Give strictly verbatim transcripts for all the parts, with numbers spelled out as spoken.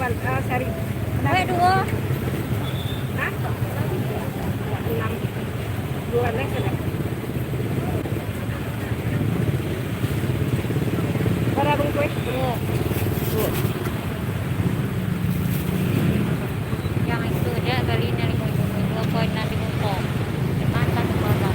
Eh, sari. Weh, duo. Hah? Enam. Duo, eh, sudah. Bara bungkuih? Duo. Duo. Yang itu aja bali nan limo ribu, duo koin nan limo ribu. Mantap, mantap.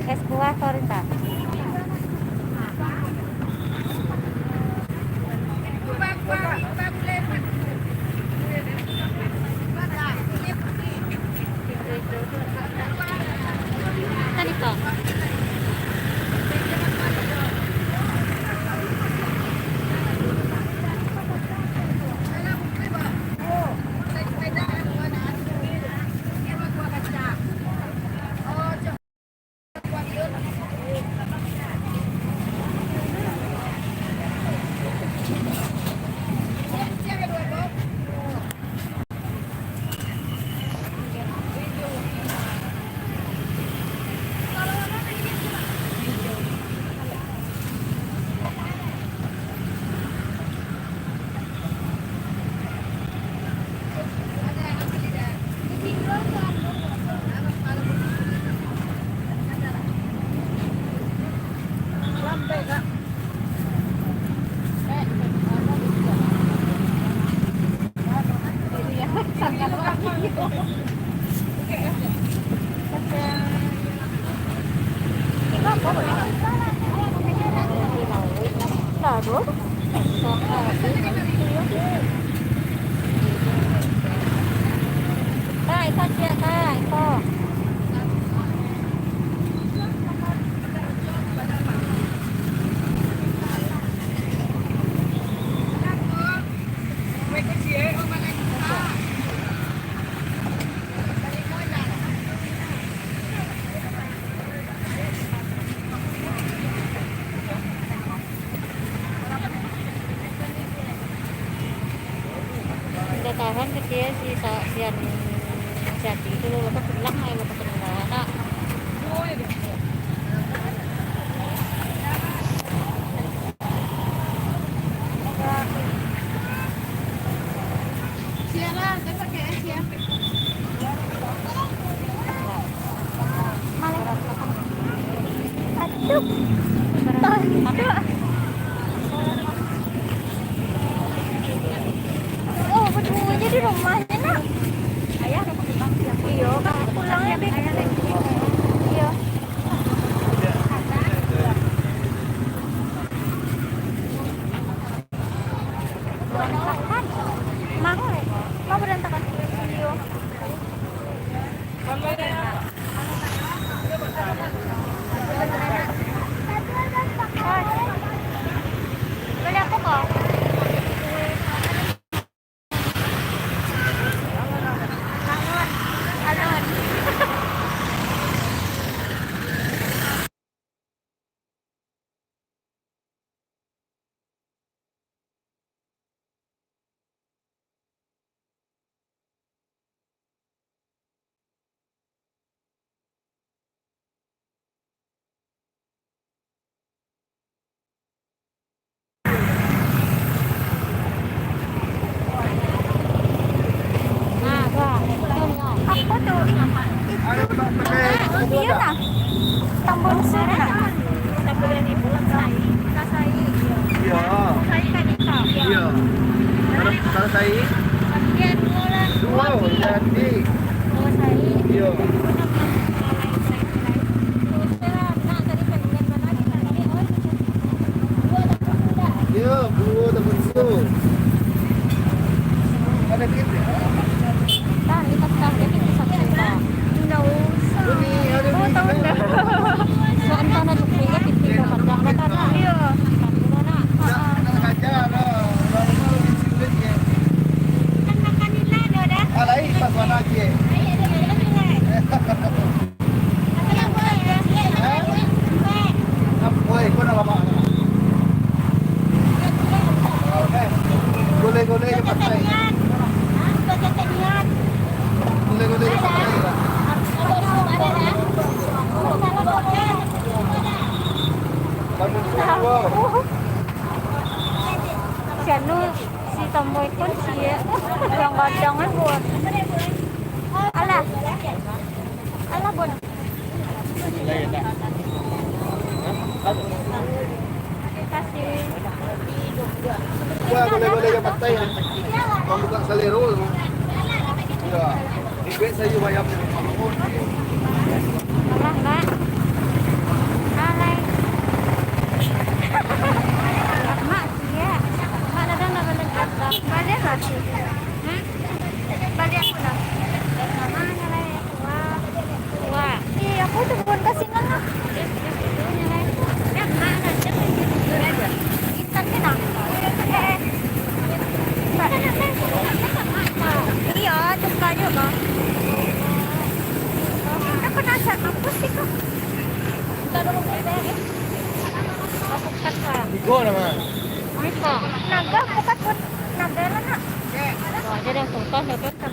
Es buah atau rintang? Tadi kau. Udah tahan kecil si sa-, sian jati itu, lo pulang aja, lo pulang bawa, tak. Aduh. Tahan, Kak. Oh, baduo aja di rumah, nak. Iyo, Kak, pulang ya, Beb. Iyo. Iyo nah. Tambun Suri nah. Iyo. Iyo. Kalau, kalau sai? Duo, jadi. Iyo. Iyo, duo tambun Suri. Ada duit ya? Tahan, kita tahan, kita bisa cerita. Ndak usah. Ini ada duit. Oh, tahu ndak? Soalnya kan ada duit, kan, di pinggir padang, kan, ada. Iya. Ndak, ndak saja lah. Kalau mau lebih sulit, ya. Kan makan nila ada, dah. Ah, lain pas mana, Cik? Ayo, ada nila, nila. Hah? Woi, kau nak lamak? Eh, gulai-gulai je pakai. Gulai-gulai je pakai lah. Bagus, wow. Si anu, si tomboy pun sia. Gadang-gadang kan buat. Alah. Alah, Bon. Kasih. Wah, boleh-boleh yang patai, ya. Membuka selera tu. Ya. Dibet saya bayar. Alah, Mbak. Alai. Mak, iya. Mak, dadah, nak balik apa? Balik lah. Hmm? Balik aku dah. Mama, nyalai aku, Wak. Wak. Ih, aku tu pun kasih nganga. Intan kena. Eh, eh. Iya, suka juga. Aku penasaran, apa sih, kok? Tigo nama. Naga, bukan pun naga lah, nak. Wah, jadi yang sultan, sultan.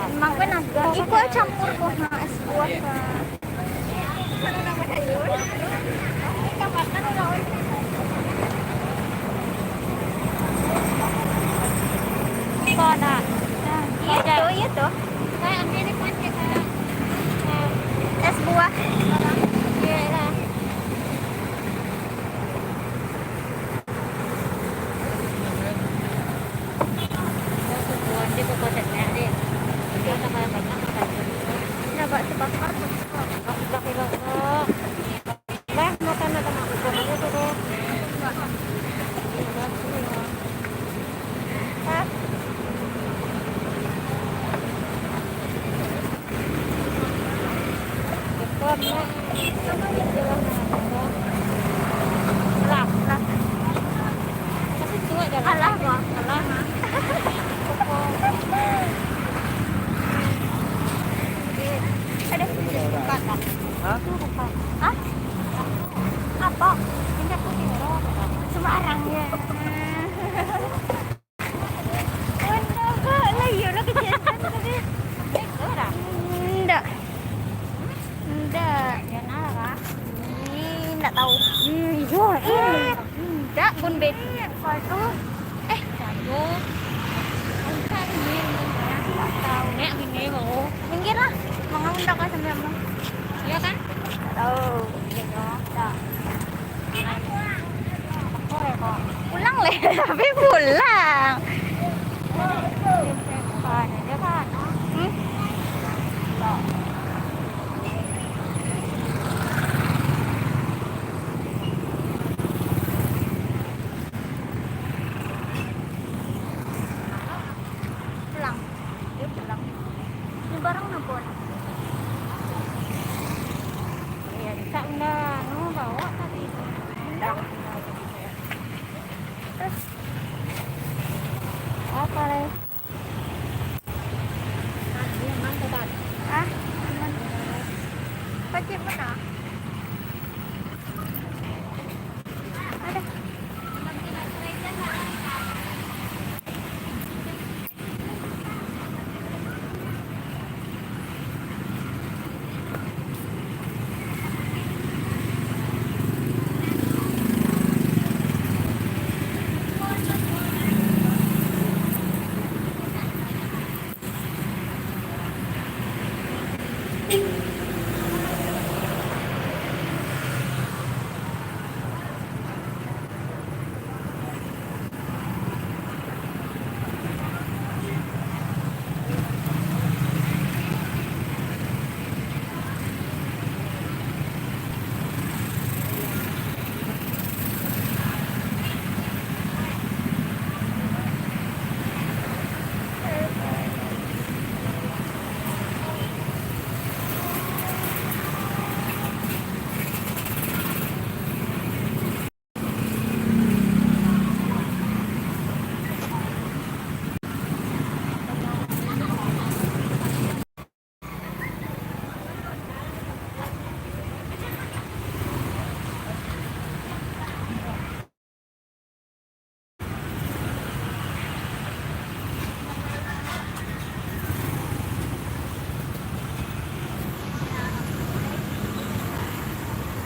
Emang gue naga. Iko campur kok, nah, es buah, nah. Iko, nak. Nah, iya tuh, iya tuh. Saya ambil ni pancik saya. Es buah. Iya lah. Alah, Bang. Alah. Aduh, buka. Hah? Buka. Hah? Apa? Minta putih, Bro. Sembarang ya. Ndak, Kak. Lah, iyolah kejadian tadi. Eh, kau dah? Ndak. Ndak. Jangan lah, Kak. Ih, ndak tahu. Hmm, iyo, eh. Ndak pun bed. Kau tu. Eh, satu. Angkat ni, ndak tahu. Nek, gini, mau. Minggir lah. Mau ndak kau sambil mau? Iya kan? Ndak tahu. Iya, ndak. Pulang leh, tapi pulang. Hmm? Pulang. Dia pulang. Ini barang napa ni? Iya, bisa undang. Oh, bawa tadi. Undang. Terus? Apa, leh? Tadi emang tadi. Ah, aman. Pacik pun, ah. Ada.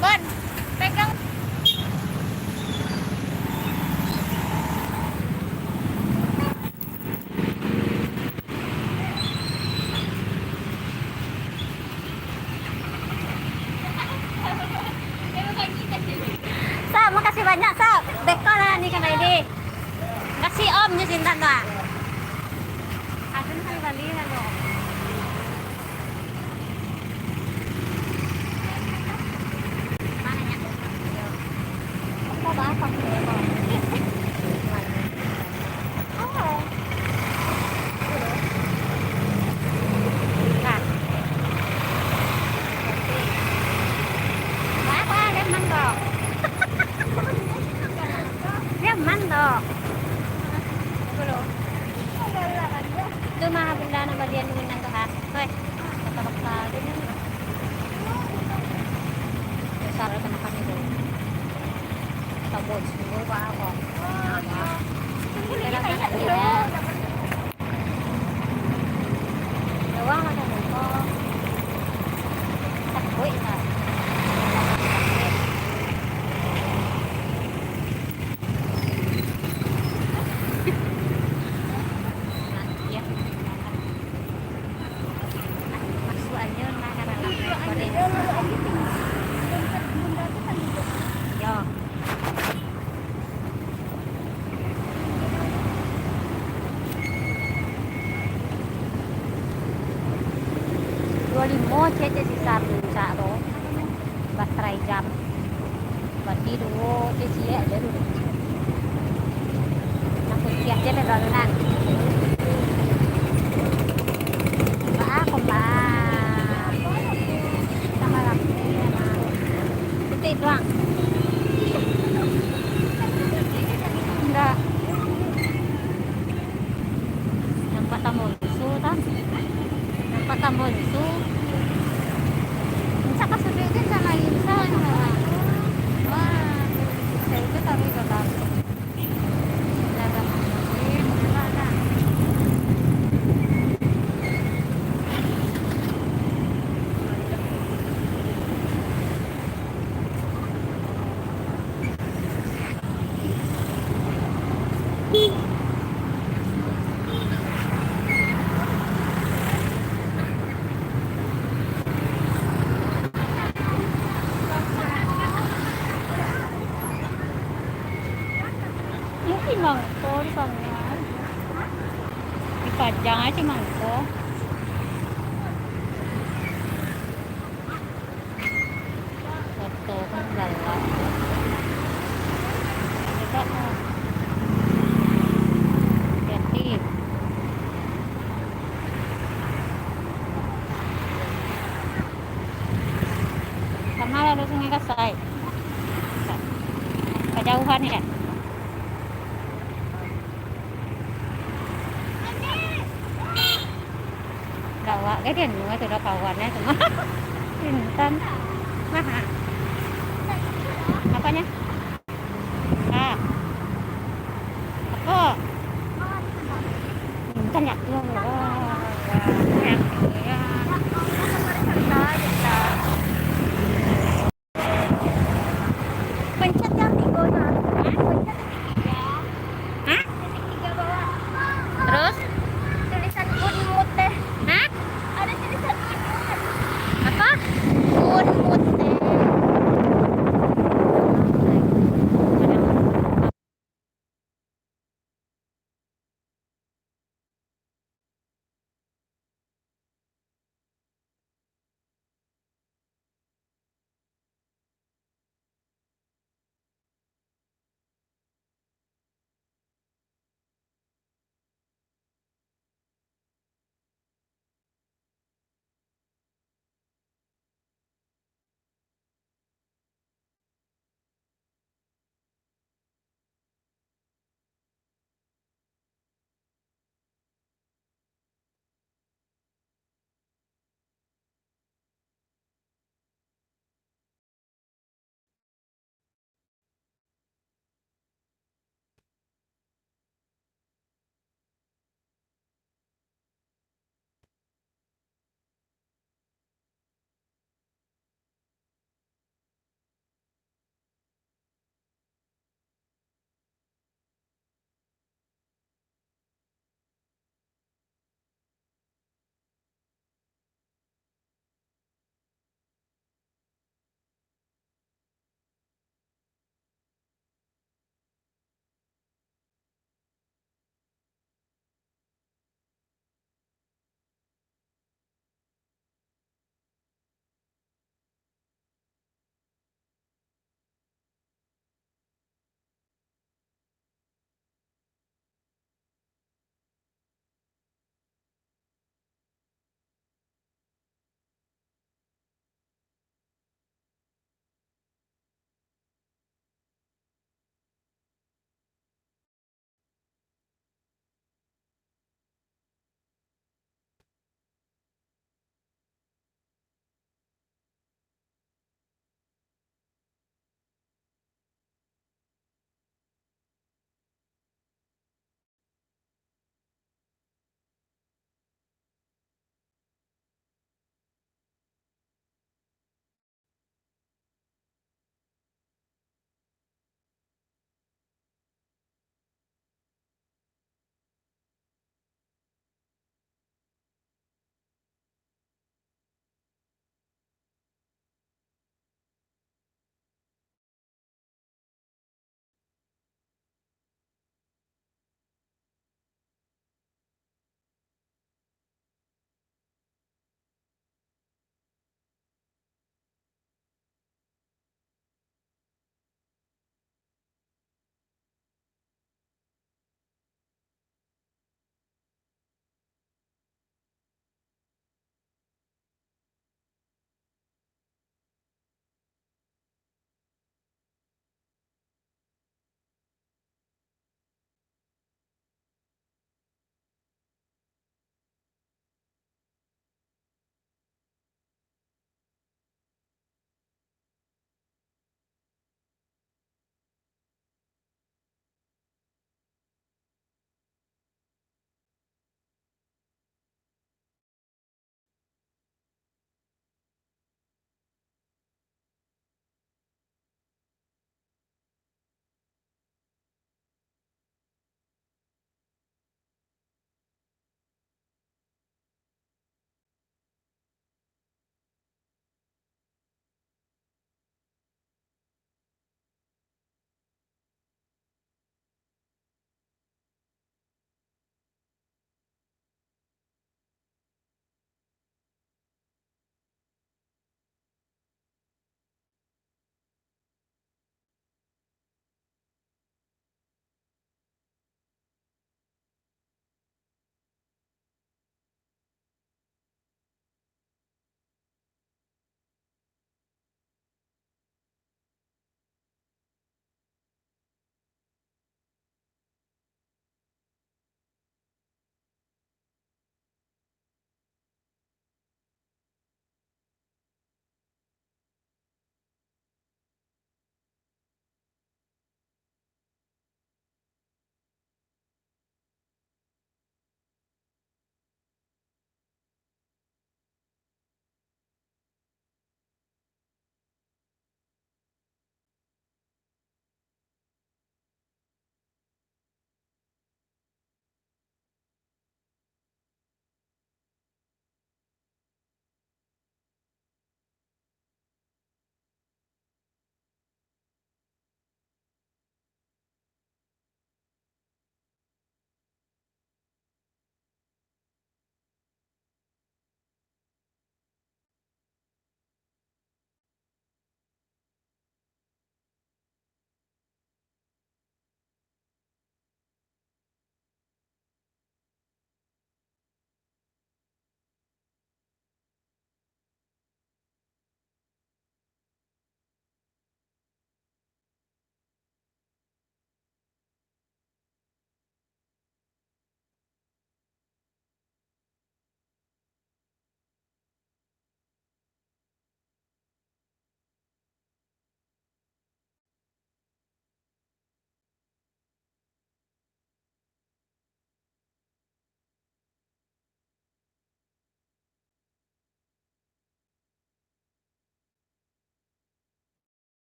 Bon, pegang. Sab, makasih banyak, Sab. Beko lah ni ka Maedi. Kasih Om je Sintan tu, ah. Aden kami bali lah, lo. Nyaman tu. Tu mah bunda nak balian minang tu, ha. Hoi, baka-baka tu ni. Dasar kanakan itu. Tabok semua, Pak, apa? Bawang macam tu. Takuik, Pak. Duo limo ciek, ciek sisa puncak tu. Batarai jam. Berarti duo ciek-ciek aja dulu. Nak kuciak je dah dulu nak. Baa, kompak. Tambah lapeh, nah. Titik doang. Indak. Nampak tambah lusuh, tah. Nampak tambah lusuh. Insa ka suduik kan, insa lain, insa lain. Wah, saya itu taruh ke dalam. Dalam. Eh, benar lah. Mungkin mangko di sana. Dipajang aja mangko. Foto kan galak. Coba, ah. Hati-hati. Sama lah ada Sungai Kasai. Kejauhan ya. Dak awak ke dia nunggu tu dah kawan eh tu mah. Intan. Maha. Apanya? Ah. Apa? Intan ya. Pencet yang tiga nya. Hah? Hah? Titik tiga bawah. Terus? Tulisan Unmut teh. Hah? Ada tulisan Unmut.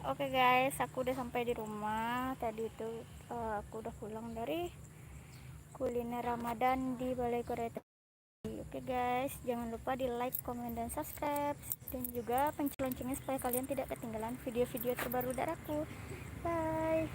Oke guys, aku udah sampai di rumah. Tadi itu, eh, aku udah pulang dari kuliner Ramadan di Balai Kureta. Oke guys, jangan lupa di like, komen, dan subscribe, dan juga pencet loncengnya supaya kalian tidak ketinggalan video-video terbaru dari aku. Bye.